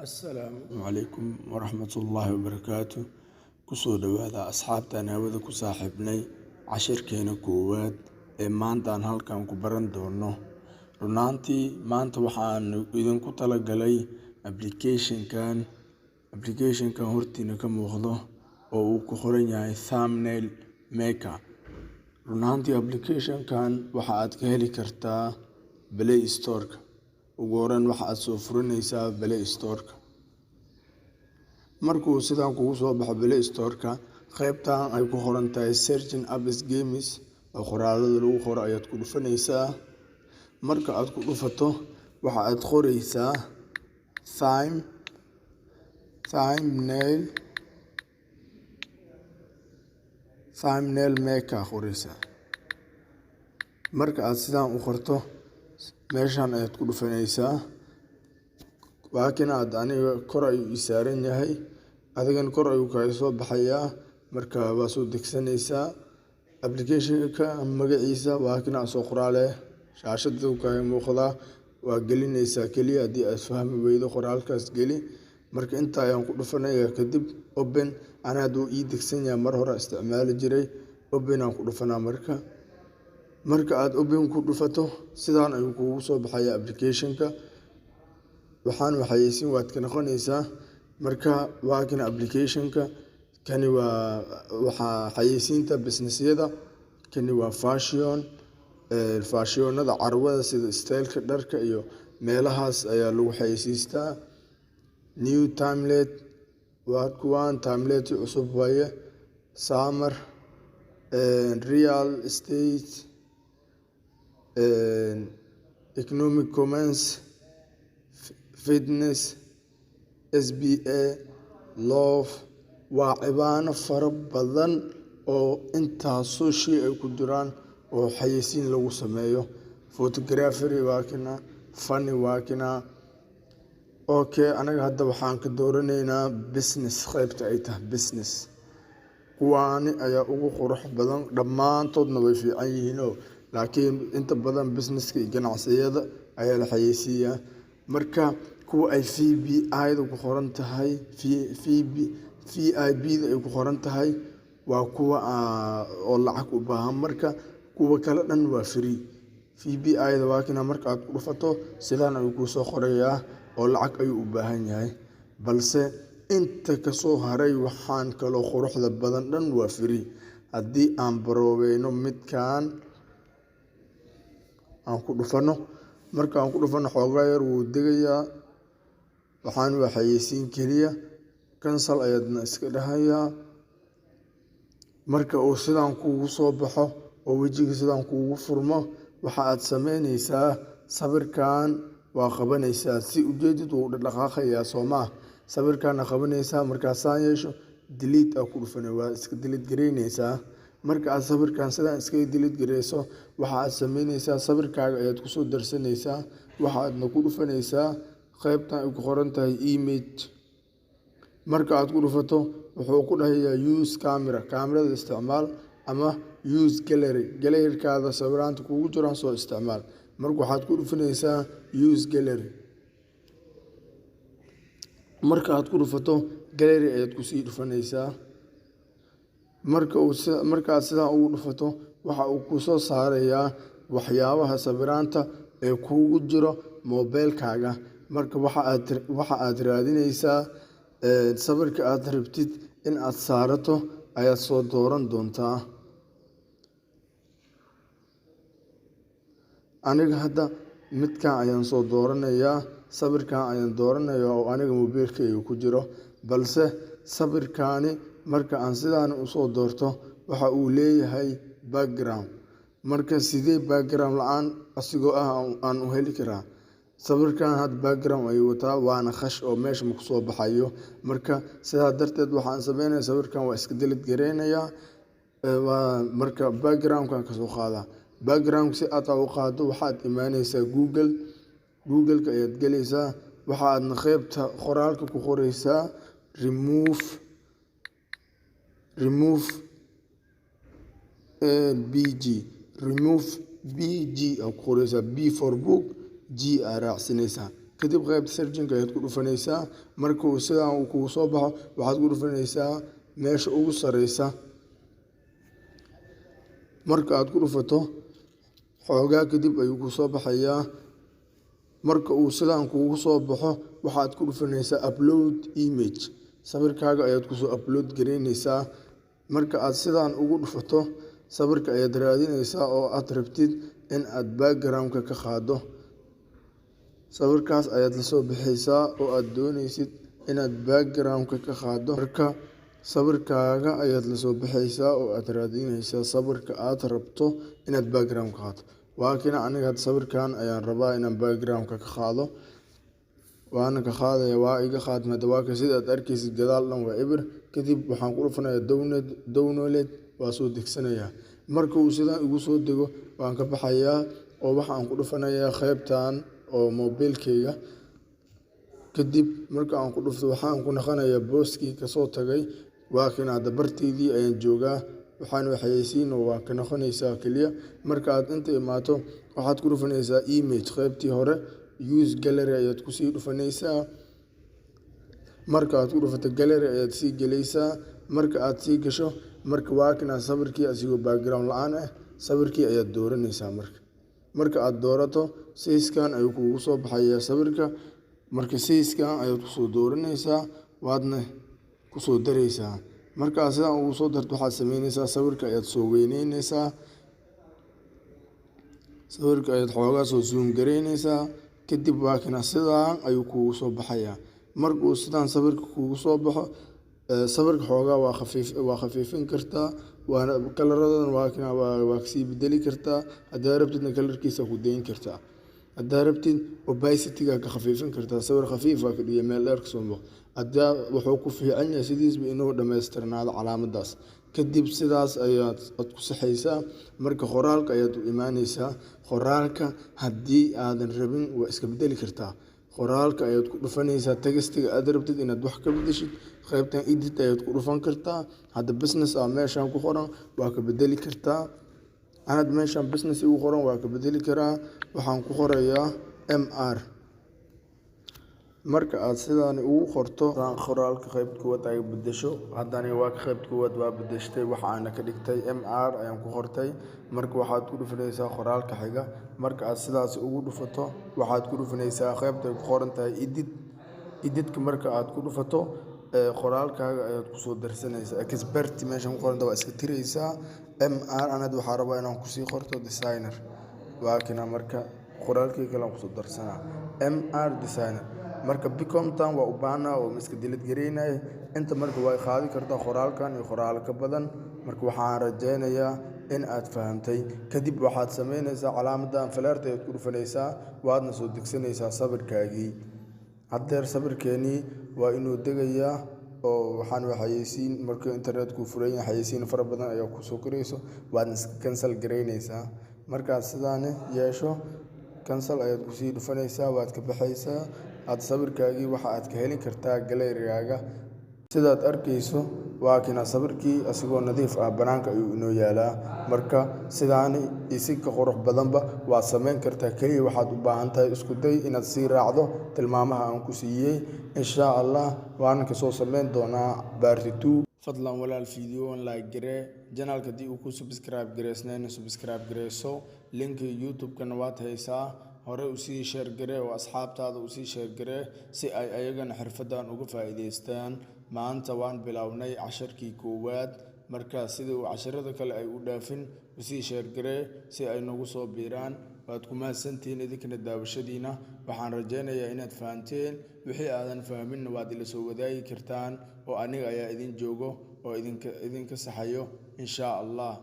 Assalaamu calaykum waraxmatullaahi wabarakaatu. Kusoo dhawaada asxaabtaan hawada ku saaxiibnay cashirkeena koowaad ee maanta aan halkan ku baran doono. Runaantii maanta waxaan idinku talagalay application-kan hortiina ka muuqdo oo uu ku qoran yahay Thumbnail Maker. Runaantii application-kan waxa aad ka heli kartaa Play Store-ka. Ugu horreyn waxa aad soo furanaysaa Play Store-ka. Markuu sidaan kugu soo baxo Play Store-ka, qaybtan ay ku qoran tahay Searching Apps Games oo qoraalada lagu qoro ayaad ku dhufanaysaa. Marka aad ku dhufato, waxa aad qoraysaa Thumbnail Maker qoraysaa. Marka aad sidaan u qorto, meeshaan ayaad ku dhufanaysaa. Waa kan hadda aniga kor ayuu ii saaran yahay, adigana kor ayuu kaaga soo baxayaa. Marka waa soo degsanaysaa application-ka. Magaciisa waa kan soo qoraal eh, shaashada uu kaaga muuqdaa. Waa gelinaysaa keliya. Haddii aad fahmi weydo, qoraalkaas geli. Marka inta ayaan ku dhufanayaa, kadib open. Ani hadda wuu ii degsan yahay, mar hore isticmaali jiray. Open aan ku dhufanaa. Marka aad open ku dhufato, sidaan ayuu kugu soo baxayaa application-ka. Waxaan xayeysiin waad ka noqonaysaa. Marka waa kan application-ka. Kani waa waxaa xayeysiinta business-yada. Kani waa fashion, fashionada carwada, sida style-ka dharka iyo meelahaas ayaa lagu xayeysiistaa. New template waa kuwaan, template cusub waaye. Summer, real estate, economic commerce, fitness, SBA, love. Waa ciwaano fara badan oo intaasoo shay ay ku jiraan oo xayeysiin lagu sameeyo. Photography waa kana, funny waa kana. Okay, anaga hadda waxaan ka dooranaynaa business, qaybta ay tahay business. Kuwaani ayaa ugu qurux badan, dhammaantoodna way fiican yihiinoo, laakiin inta badan businesska iyo ganacsiyada ayaa la xayeysiiyaa. Marka kuwa ay VBI da ku qoran tahay, VIP da ay ku qoran tahay, waa kuwa oo lacag u baahan. Marka kuwa kale dhan waa free. VBI da waa kana. Marka aad ku dhufato, sidaan ayuu kuu soo qorayaa oo lacag ayuu u baahan yahay, balse inta kasoo haray waxaan kaloo quruxda badan dhan waa free. Haddii aan baroobeyno midkan aan ku dhufano, marka aan ku dhufano, xoogaa yar wuu degayaa. Waxaan waa xayeysiin keliya, cancel ayaadna iska dhahayaa. Marka uu sidaan kugu soo baxo oo wejiga sidaan kugu furmo, waxa aad sameyneysaa, sawirkan waa qabanaysaa. Si ujeedid, wuu dhaqaaqayaa, soo maa? Sawirkaana qabanaysaa. Markaasaan yeesho, delete aa ku dhufanay, waa iska delete gareyneysaa. Marka aad sawirkan sidaan iskaga delete gareyso, waxa aad sameyneysaa, sawirkaaga ayaad kusoo darsanaysaa. Waxa aadna ku dhufanaysaa qaybtan ay ku qoran tahay image. Marka aad ku dhufato, wuxuu ku dhahayaa "use camera", kaamirada isticmaal, ama "use gallery", gallerykaada sawiraanta kugu jiraan soo isticmaal. Marka waxaad ku dhufanaysaa "use gallery". Marka aad ku dhufato, gallery ayaad kusii dhufanaysaa. Marka aad sidaan ugu dhufato, waxa uu ku soo saarayaa waxyaabaha sawiraanta ee kugu jiro moobeelkaaga. Marka waxa aad raadinaysaa sawirka aad rabtid in aad saarato ayaad soo dooran doontaa. Aniga hadda midkan ayaan soo dooranayaa, sawirkan ayaan dooranayaa oo aniga moobeelkayga ku jiro. Balse sawirkaani marka aan sidaan usoo doorto, waxa uu leeyahay background. Marka sidee background la-aan asigoo ah aan u heli karaa? Sawirkan hadda background ayuu wataa, waana khash oo meesha ma kusoo baxayo. Marka sidaa darteed waxaan sameynaya, sawirkan waa iska delete gareynayaa. Marka background-kan kasoo qaadaa. Background si aad u qaado, waxaad imaaneysaa Google. Google-ka ayaad gelaysaa, waxa aadna qeybta qoraalka ku qoreysaa remove BG, remove BG aa ku qoreysaa, B for book, G aa raacsinaysaa. Kadib qaybta searching ayaad ku dhufanaysaa. Marka uu sidaan uu kugu soo baxo, waxaad ku dhufanaysaa meesha ugu sareysa. Marka aad ku dhufato, xoogaa kadib ayuu ku soo baxayaa. Marka uu sidaan kugu soo baxo, waxaad ku dhufanaysaa upload image. Sawirkaaga ayaad kusoo upload gareynaysaa. Marka aad sidaan ugu dhufato, sawirka ayaad raadinaysaa oo aad rabtid in aad background-ka ka qaado. Sawirkaas ayaad lasoo bixaysaa oo aad doonaysid inaad background-ka ka qaado. Marka sawirkaaga ayaad lasoo bixaysaa oo aad raadinaysaa sawirka aad rabto inaad background ka qaado. Waa kina, aniga hadda sawirkan ayaan rabaa inaan background-ka ka qaado, waana ka qaadaya. Waa iga qaadmay hadda. Waa ka, sida aad arkaysid, gadaal dhan waa eber. Kadib waxaan ku dhufanayaa download, waa soo degsanayaa. Marka uu sidaan igu soo dego, waan ka baxayaa oo waxaan ku dhufanayaa qaybtan oo mobilkeyga. Kadib marka aan ku dhufto, waxaan ku noqonayaa booskii kasoo tagay. Waa kan, hadda barteydii ayaan joogaa. Waxaan xayeysiin waa ka noqonaysaa keliya. Marka aad inta imaato, waxaad ku dhufanaysaa image, qaybtii hore use gallery ayaad kusii dhufanaysaa. Marka aad ku dhufato, gallery ayaad sii gelaysaa. Marka aad sii gasho, marka waa kana sawirkii asigoo background la-aan ah. Sawirkii ayaad dooranaysaa. Marka aad doorato, size-kan ayuu kugu soo baxayaa sawirka. Marka size-kan ayaad kusoo dooranaysaa, waadna kusoo daraysaa. Marka aad sidaan ugu soo darto, waxaad sameynaysaa, sawirka ayaad soo weyneyneysaa, sawirka ayaad xoogaa soo zoom gareyneysaa. Kadib waa kana, sidaan ayuu kugu soo baxayaa. Markuu sidaan sawirka kugu soo baxo, sawirka xoogaa waa khafiif, waa khafiifin kartaa, waana color-adan waa kana, waa kasii bedeli kartaa. Haddaa rabtidna color-kiisa ku dayn kartaa, haddaa rabtid opacity-ga ka khafiifin kartaa. Sawir khafiif aa ka dhigay, meel dheer kasoo muuqdo. Haddaa wuxuu ku fiican yahay sidiisba inuu dhammaystirnaado calaamadaas. Kadib sidaas ayaad ad ku saxaysaa. Marka qoraalka ayaad u imaaneysaa. Qoraalka haddii aadan rabin, waa iska bedeli kartaa. Qoraalka ayaad ku dhufanaysaa, text-iga aad rabtid inaad wax ka bedeshid, qaybtan edit ayaad ku dhufan kartaa. Hadda business aa meeshan ku qoran, waa ka bedeli kartaa. Anad meeshan business igu qoran waa ka bedeli karaa. Waxaan ku qorayaa MR. Marka aad sidaan ugu qorto qoraalka, qaybta koowaad ay bedesho. Haddana waa ka qaybta koowaad waa bedeshtay, waxaana ka dhigtay MR ayaan ku qortay. Marka waxaad ku dhufanaysaa qoraalka xiga. Marka aad sidaas ugu dhufato, waxaad ku dhufanaysaa qaybta ay ku qoran tahay edit. Edit-ka marka aad ku dhufato, qoraalkaaga ayaad kusoo darsanaysaa. Expert meeshan ku qoranta waa iska tiraysaa. MR anad waxaa rabaa inaan kusii qorto designer. Waa kina, marka qoraalkii kale aan kusoo darsanaa, MR designer. Marka bicomtan waa u baahnaa oo ma iska delete gareynaya inta. Marka way qaadi kartaa qoraalkan iyo qoraal ka badan. Marka waxaan rajeynayaa in aad fahamtay. Kadib waxaad sameynaysaa, calaamadan falaarta ayaad ku dhufanaysaa, waadna soo degsanaysaa sawirkaagii. Haddeer sawirkeenii waa inuu degayaa oo waxaan waa xayeysiin. Markuu internetku furan yahay, xayeysiin fara badan ayaa kusoo korayso, waadna iska cancel gareynaysaa. Markaad sidaani yeesho, cancel ayaad kusii dhufanaysaa, waad ka baxaysaa. Aad sawirkaagii waxa aad ka heli kartaa gallery-gaaga. Sidaad arkayso, waa kina sawirkii asigoo nadiif ah, banaanka ayuu inoo yaalaa. Marka sidaani iyo si ka qurux badanba waad samayn kartaa. Keliya waxaad u baahan tahay isku day inaad sii raacdo tilmaamaha aan ku siiyey. Insha Allah waan kasoo samayn doonaa part 2. Fadlan walaal, video-an like garee. Channel-ka haddii uu ku subscribe gareysnayn, subscribe gareyso. Link-iga YouTube-kana waad haysaa. Hore usii share garee oo asxaabtaada usii share garee si ay ayagana xirfadan uga faa'iidaystaan. Maanta waan bilownay casharkii koowaad. Marka sida uu casharada kale ay u dhaafin, usii share garee si ay nagu soo biiraan. Waad ku mahadsantihiin idinkana daawashadiina. Waxaan rajaynayaa inaad fahanteen. Wixii aadan fahminna waad ila soo wadaagi kartaan oo aniga ayaa idin joogo oo idinka saxayo, insha Allah.